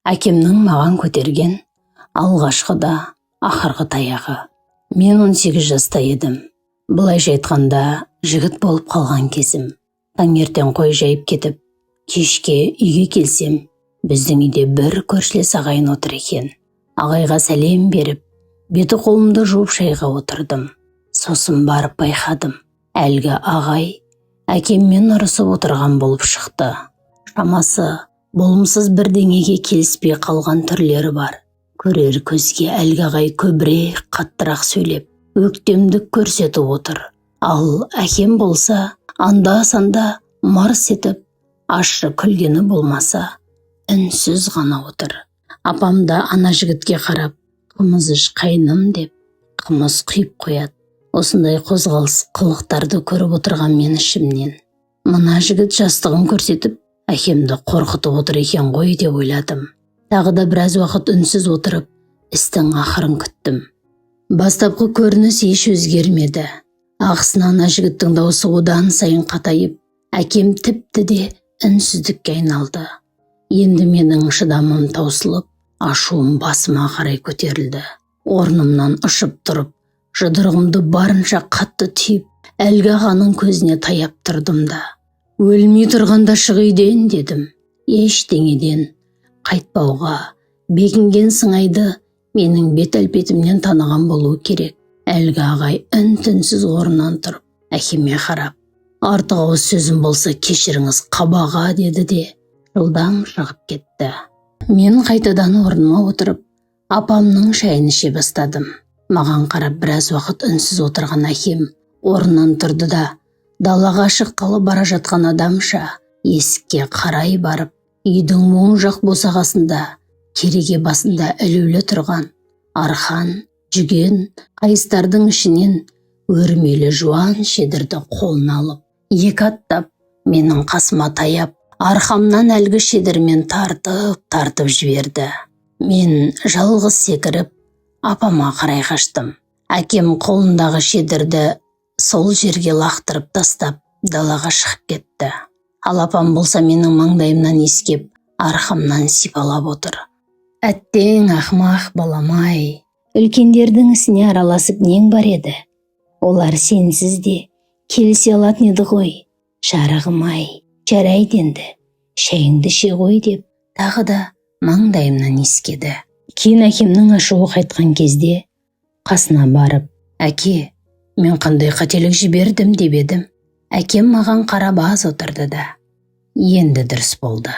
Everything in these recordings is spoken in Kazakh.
Әкемнің маған көтерген алғашқы да ақырғы таяғы. Мен 18 жаста едім. Былайша айтқанда, жігіт болып қалған кезім. Таңертең қой жайып кетіп, кешке үйге келсем, біздің үйде бір көршілес ағайын отыр екен. Ағайға сәлем беріп, беті қолымды жуып, шайға отырдым. Сосын барып байқадым, әлгі ағай әкеммен ұрысып отырған болып шықты. Шамасы, болымсыз бірдеңеге келіспей қалған түрлері бар. Көрер көзге әлгі ағай көбірек, қаттырақ сөйлеп, өктемдік көрсетіп отыр. Ал әкем болса, анда санда мырс етіп ащы күлгені болмаса, үнсіз ғана отыр. Апам да ана жігітке қарап, «Қымыз іш, қайным», – деп қымыз құйып қояды. Осындай қозғалыс, қылықтарды көріп отырған мен ішімнен, «Мына жігіт жастығын көрсетіп, әкемді қорқытып отыр екен ғой», – деп ойладым. Тағы да біраз уақыт үнсіз отырып, істің ақырын күттім. Бастапқы көрініс еш өзгермеді. Ақысына ана жігіттің даусы одан сайын қатайып, әкем тіпті де үнсіздікке айналды. Енді менің шыдамым таусылып, ашуым басыма қарай көтерілді. Орнымнан ұшып тұрып, жұдырығымды барынша қатты түйіп, әлгі ағаның көзіне таяп тұрдым да, «Өлмей тұрғанда шық үйден!» – дедім. Ештеңеден қайтпауға бекінген сыңайды менің бет әлпетімнен таныған болуы керек. Әлгі ағай үн түнсіз орнынан тұрып, әкеме қарап, «Артық ауыз сөзім болса, кешіріңіз, қабаға», – деді де, жылдам шығып кетті. Мен қайтадан орныма отырып, апамның шайын іше бастадым. Маған қарап біраз уақыт үнсіз отырған әкем орнынан тұрды да, далаға шыққалы бара жатқан адамша есікке қарай барып, үйдің оң жақ босағасында, кереге басында ілулі тұрған арқан, жүген, қайыстардың ішінен өрмелі жуан шедірді қолына алып, екі аттап менің қасыма таяп, арқамнан әлгі шедірмен тартып тартып жіберді. Мен жалғыз секіріп, апама қарай қаштым. Әкем қолындағы шедірді сол жерге лақтырып тастап, далаға шығып кетті. Ал апам болса, менің маңдайымнан иіскеп, арқамнан сипалап отыр. «Әттең, ақымақ балам-ай, үлкендердің ісіне араласып нең бар еді? Олар сенсіз де келісе алатын еді ғой. Жарығым-ай, жарайды енді, шайыңды іше ғой», – деп тағы да маңдайымнан иіскеді. Кейін әкемнің ашуы қайтқан кезде қасына барып, «Әке, мен қандай қателік жібердім?» – деп едім, әкем маған қарап аз отырды да, «Енді дұрыс болды.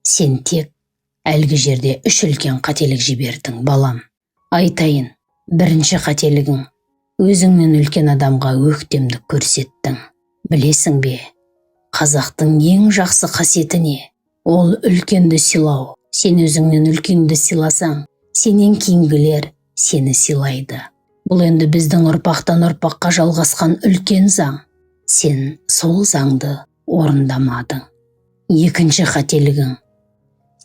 Сен тек әлгі жерде үш үлкен қателік жібердің, балам. Айтайын. Бірінші қателігің: өзіңнен үлкен адамға өктемдік көрсеттің. Білесің бе, қазақтың ең жақсы қасиеті не? Ол – үлкенді сыйлау. Сен өзіңнен үлкенді сыйласаң, сенен кейінгілер сені сыйлайды. Бұл енді біздің ұрпақтан ұрпаққа жалғасқан үлкен заң. Сен сол заңды орындамадың. Екінші қателігің: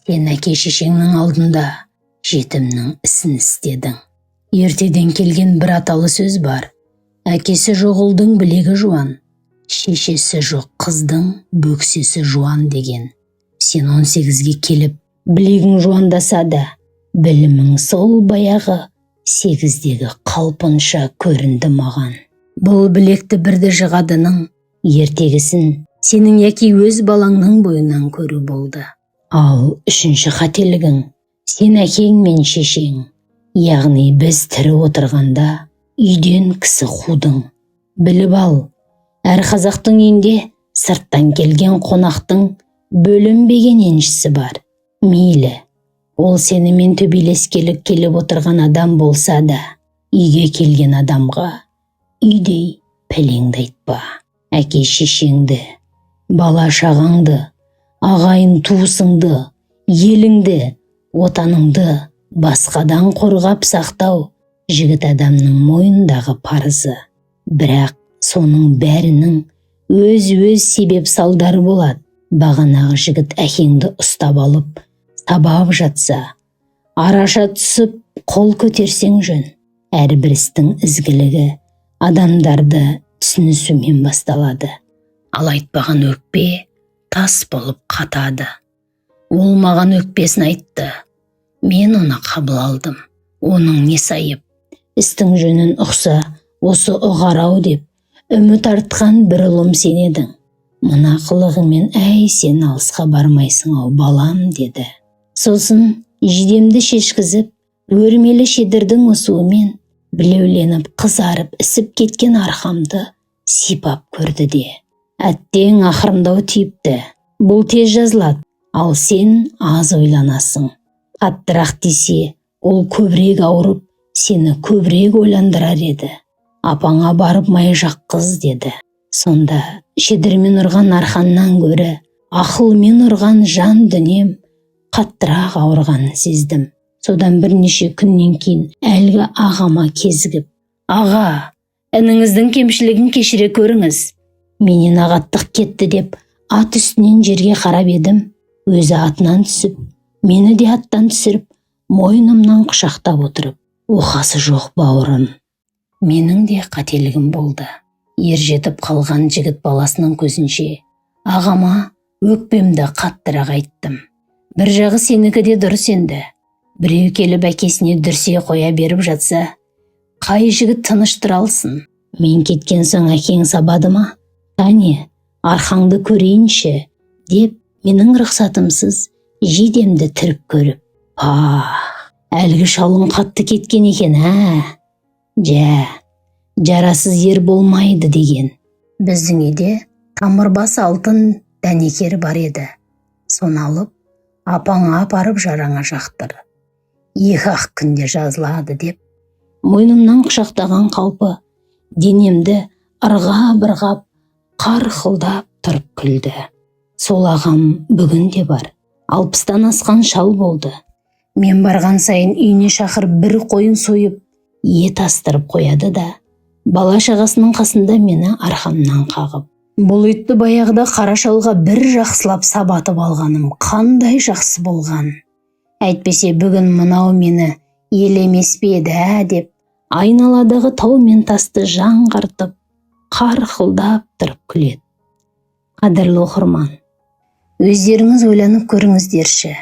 сен әке шешеңнің алдында жетімнің ісін істедің. Ертеден келген бір аталы сөз бар: әкесі жоқ ұлдың білегі жуан, шешесі жоқ қыздың бөксесі жуан деген. Сен 18-ге келіп, білегің жуандаса да, білімің сол баяғы 8-дегі қалпынша көрінді маған. Бұл білекті бірді жығадының ертегісін сенің яки өз балаңның бойынан көру болды. Ал үшінші қателігің: сен әкең мен шешең, яғни біз тірі отырғанда үйден кісі қудың. Біліп ал, әр қазақтың үйінде сырттан келген қонақтың бөлінбеген еншісі бар. Мейлі, ол сенімен төбелескелі келіп отырған адам болса да, үйге келген адамға үйдей пәлеңді айтпа. Әке шешеңді, бала шағаңды, ағайын туысыңды, еліңді, отаныңды басқадан қорғап сақтау – жігіт адамның мойнындағы парызы. Бірақ соның бәрінің өз-өз себеп салдары болады. Бағанағы жігіт әкеңді ұстап алып сабап жатса, араша түсіп, қол көтерсең жөн. Әрбір істің ізгілігі адамдарды түсінісумен басталады. Ал айтпаған өкпе тас болып қатады. Ол маған өкпесін айтты. Мен оны қабыл алдым. Оның несі айып? Істің жөнін ұқса, осы ұғар-ау деп үміт артқан бір ұлым сен едің. Мына қылығыңмен әй сен алысқа бармайсың-ау, балам, деді. Сосын жидемді шешкізіп, өрмелі шедірдің осуымен білеуленіп қызарып ісіп кеткен арқамды сипап көрді де: «Әттең, ақырындау тиіпті. Бұл тез жазылады, ал сен аз ойланасың. Қаттырақ тисе, ол көбірек ауырып, сені көбірек ойландырар еді. Апаңа барып май жаққыз», – деді. Сонда шедірмен ұрған арқаннан гөрі ақылмен ұрған жан дүнием қаттырақ ауырғанын сездім. Содан бірнеше күннен кейін әлгі ағама кезігіп: «Аға, ініңіздің кемшілігін кешіре көріңіз, менен ағаттық кетті», – деп ат үстінен жерге қарап едім, өзі атынан түсіп, мені де аттан түсіріп, мойнымнан құшақтап отырып: «Оқасы жоқ, бауырым, менің де қателігім болды. Ер жетіп қалған жігіт баласының көзінше ағама өкпемді қаттырақ айттым. Бір жағы сенікі де дұрыс енді. Біреу келіп әкесіне дүрсе қоя беріп жатса, қай жігіт тыныш тұра алсын? Мен кеткен соң әкең сабады ма? Қане, арқаңды көрейінші», – деп, менің рұқсатымсыз жидемді түріп көріп: «Пах, әлгі шалың қатты кеткен екен, ә? Жә, жарасыз ер болмайды деген. Біздің үйде тамырбас алтын дәнекер бар еді. Соны алып, апаңа апарып жараңа жақтыр. 2-ақ күнде жазылады», – деп, мойнымнан құшақтаған қалпы денемді ырғап-ырғап, қарқылдап тұрып күлді. Сол ағам бүгін де бар. 60-тан асқан шал болды. Мен барған сайын үйіне шақырып, бір қойын сойып, ет астырып қояды да, бала шағасының қасында мені арқамнан қағып: «Бұл итті баяғыда қара шалға бір жақсылап сабатып алғаным қандай жақсы болған. Әйтпесе бүгін мынау мені елемес пе еді, ә?» – деп, айналадағы тау мен тасты жаңғыртып, қарқылдап тұрып күледі. Қадірлі оқырман, өздеріңіз ойланып көріңіздерші.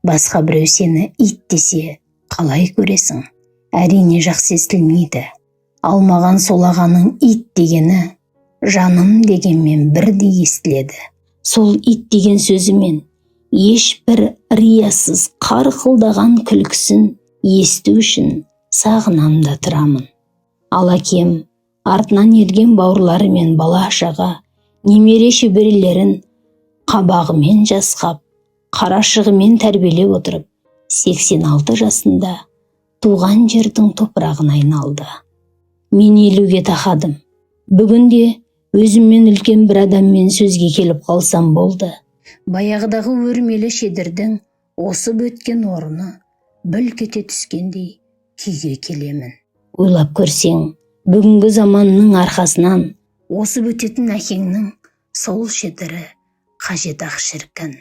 Басқа біреу сені ит десе, қалай көресің? Әрине, жақсы естілмейді. Ал маған сол ағаның ит дегені жаным дегенмен бірдей естіледі. Сол ит деген сөзімен ешбір риясыз қарқылдаған күлкісін есту үшін сағынам да тұрамын. Ал әкем артынан ерген бауырлары мен бала шаға, немере шөберелерін қабағымен жасқап, қарашығымен тәрбиелеп отырып, 86 жасында туған жердің топырағына айналды. Мен 50-ге тақадым. Бүгінде өзіммен үлкен бір адаммен сөзге келіп қалсам болды, баяғыдағы өрмелі шедірдің осып өткен орны бүлк ете түскендей күйге келемін. Ойлап көрсең, бүгінгі заманның арқасынан осып өтетін әкеңнің сол шедірі қажет ақ шіркін.